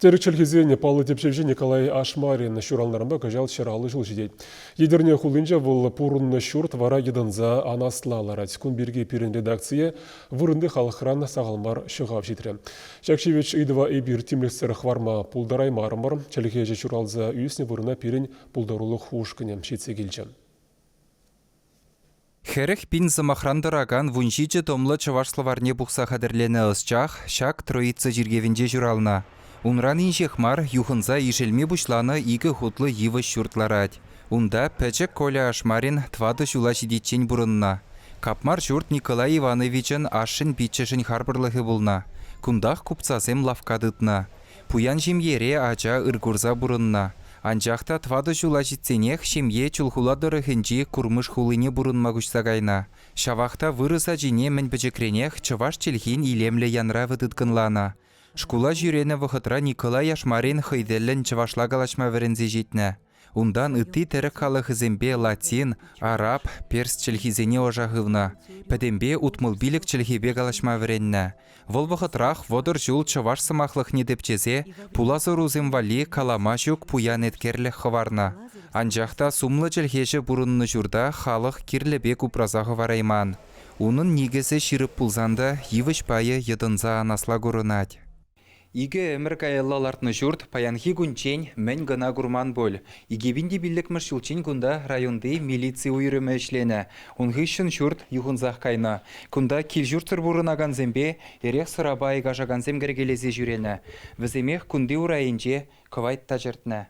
Тӗрӗк чӗлхисен паллӑ тӗпчевҫи Николай Ашмарин ҫуралнӑранпа кӑҫал 150 ҫул ҫитет. Етӗрне хулинче вӑл пурӑннӑ ҫурт вара йӑтӑнса анасла ларать. Кун пирки пирӗн редакцие вырӑнти халӑхран сахал мар ҫӑхав ҫитрӗ. Ҫак ҫивӗч ыйтӑва эпир тимлӗхсӗр хӑварма пултараймарӑмӑр. Чӗлхеҫӗ ҫуралса ӳснӗ вырӑна пирӗн пултарулӑх ушкӑнӗ ҫитсе килчӗ. 40 пин сӑмахран тӑракан 17 томлӑ чӑваш словарьне пухса хатӗрленӗ ӑсчах ҫак Троица чиркӗвӗнче ҫуралнӑ. Унран инҫех мар юхӑнса ишӗлме пуҫланӑ икӗ хутлӑ йывӑҫ ҫурт ларать. Унта пӗчӗк Коля Ашмарин тӑватӑ ҫула ҫитиччен пурӑннӑ. Капмар ҫурт Николай Ивановичӑн ашшӗн пиччӗшӗн харпӑрлӑхӗ пулнӑ. Кунтах купцасем лавкка тытнӑ. Пуян ҫемьере ача ыр курса пурӑннӑ. Анчах та тӑватӑ ҫула ҫитсенех ҫемье Чулхула тӑрӑхӗнчи Курмыш хулине пурӑнма куҫса кайнӑ. Ҫавах та вырӑс ачине мӗн пӗчӗкренех чӑваш чӗлхин илемлӗ янравӗ тыткӑнланӑ. Шкула ҫӳренӗ вӑхӑтра Николай Ашмарин хӑй тӗллӗн чӑвашла калаҫма вӗренсе ҫитнӗ. Унтан ытти тӗрӗк халӑхӗсемпе латин, араб, перс чӗлхисене ӑша хывнӑ. Пӗтӗмпе 65 чӗлхепе калаҫма вӗреннӗ. Вӑл вӑхӑтрах 30 ҫул чӑваш сӑмахлӑхне тӗпчесе пулас ӑрусем валли калама ҫук пуян еткерлӗх хӑварнӑ. Анчах та сумлӑ чӗлхеҫӗ пурӑннӑ ҫурта халӑх кирлӗ пек упраса хӑварайман. Унӑн никӗсӗ ҫирӗп пулсан та йывӑҫ пайӗ йӑтӑнса анасла курӑнать. Икӗ ӗмӗр каялла лартнӑ ҫурт паянхи кунччен мӗн кӑна курман пуль. 2005 ҫулччен кунта районти милици уйрӑмӗ ӗҫленӗ. Ун хыҫҫӑн ҫурт юхӑнсах кайнӑ. Кунта кил-ҫуртсӑр пурӑнакансемпе эрех-сӑрапа айкашакансем кӗркелесе ҫӳренӗ. Вӗсемех кунти урайӗнче кӑвайт та чӗртнӗ.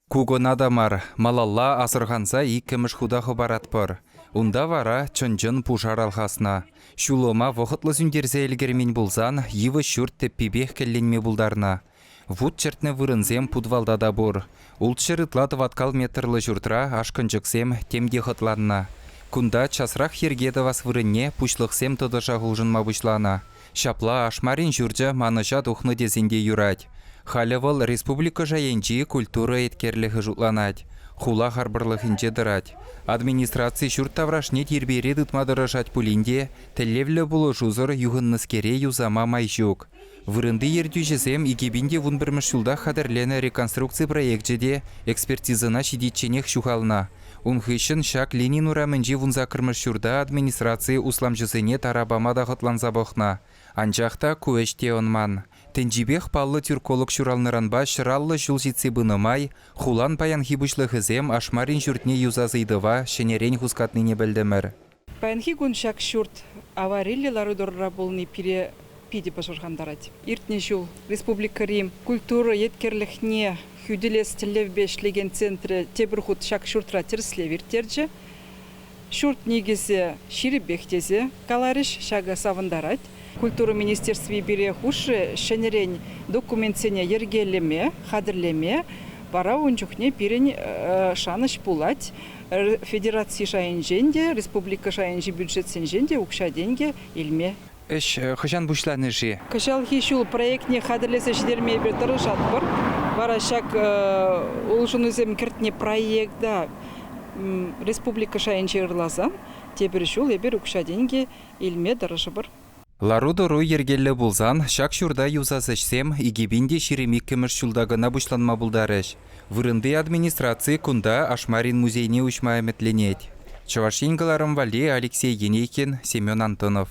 Ку кӑна та мар, малалла асӑрханса иккӗмӗш хута хӑпаратпӑр. Унта вара чӑн-чӑн пушар алхаснӑ. Ҫулӑма вӑхӑтлӑ сӳнтерсе ӗлкӗрмен пулсан йывӑҫ ҫурт тӗппипех кӗлленме пултарнӑ. Вут чӗртнӗ вырӑнсем путвалта та пур. 600 ытла тӑваткал метрлӑ ҫуртра ашкӑнчӑксем тем те хӑтланнӑ. Кунта часрах йӗрке тӑвас вырӑнне пуҫлӑхсем тӑтӑшах улшӑнма пуҫланӑ. Ҫапла Ашмарин ҫурчӗ манӑҫа тухнӑ тесен те юрать. Халӗ вӑл республика шайӗнчи культура еткерлӗхӗ шутланать, хула харпӑрлӑхӗнче тӑрать. Администраци ҫурт таврашне тирпейре тытма тӑрӑшать пулин те тӗллевлӗ пулӑшусӑр юхӑннӑскере юсама май ҫук. Вырӑнти ертӳҫӗсем 2011 ҫултах хатӗрленӗ реконструкци проекчӗ те экспертизӑна ҫитичченех ҫухалнӑ. Ун хыҫҫӑн ҫак Ленин урамӗнчи вунсаккӑрмӗш ҫурта администраци усламҫӑсене тара пама та хӑтланса пӑхнӑ. Анчах та ку ӗҫ те ӑнман. Тӗнчипех паллӑ тюрколог ҫуралнӑранпа 150 ҫул ҫитсе пынӑ май хулан паянхи пуҫлӑхӗсем Ашмарин ҫуртне юсас ыйтӑва ҫӗнӗрен хускатнине пӗлтӗмӗр. Паянхи кун ҫак ҫурт авариллӗ лару-тӑрура пулни пире питӗ пӑшӑрхантарать. Иртнӗ ҫул республикӑри культура еткерлӗхне хӳтӗлес тӗллевпе ӗҫлекен центрӗ тепӗр хут ҫак ҫуртра тӗрӗслев ирттерчӗ. Ҫурт никӗсӗ ҫирӗпех тесе каларӗҫ, ҫакӑ савӑнтарать. Культура министерстви пире хушрӗ ҫӗнӗрен документсене йӗркелеме, хатӗрлеме. Вара ун чухне пирӗн шанӑҫ пулать. Федераци шайӗнчен те, республика шайӗнчи бюджетсенчен те укҫа-тенкӗ илме. Ӗҫ хӑҫан пуҫланӗ-ши? Кӑҫалхи ҫул проектне хатӗрлесе ҫитерме эпир тӑрӑшатпӑр. Вара ҫак улшӑнусем кӗртнӗ проекта республика шайӗнче ырласан тепӗр ҫул эпир укҫа-тенкӗ илме тӑрӑшӑпӑр. Лару-тӑру йӗркеллӗ пулсан ҫак ҫурта юсас ӗҫсем 2022-мӗш ҫулта кӑна пуҫланма пултарӗҫ. Вырӑнти администраци кунта Ашмарин музейне уҫма ӗмӗтленет. Чӑваш Ен кӑларӑм валли Алексей Енейкин, Семен Антонов.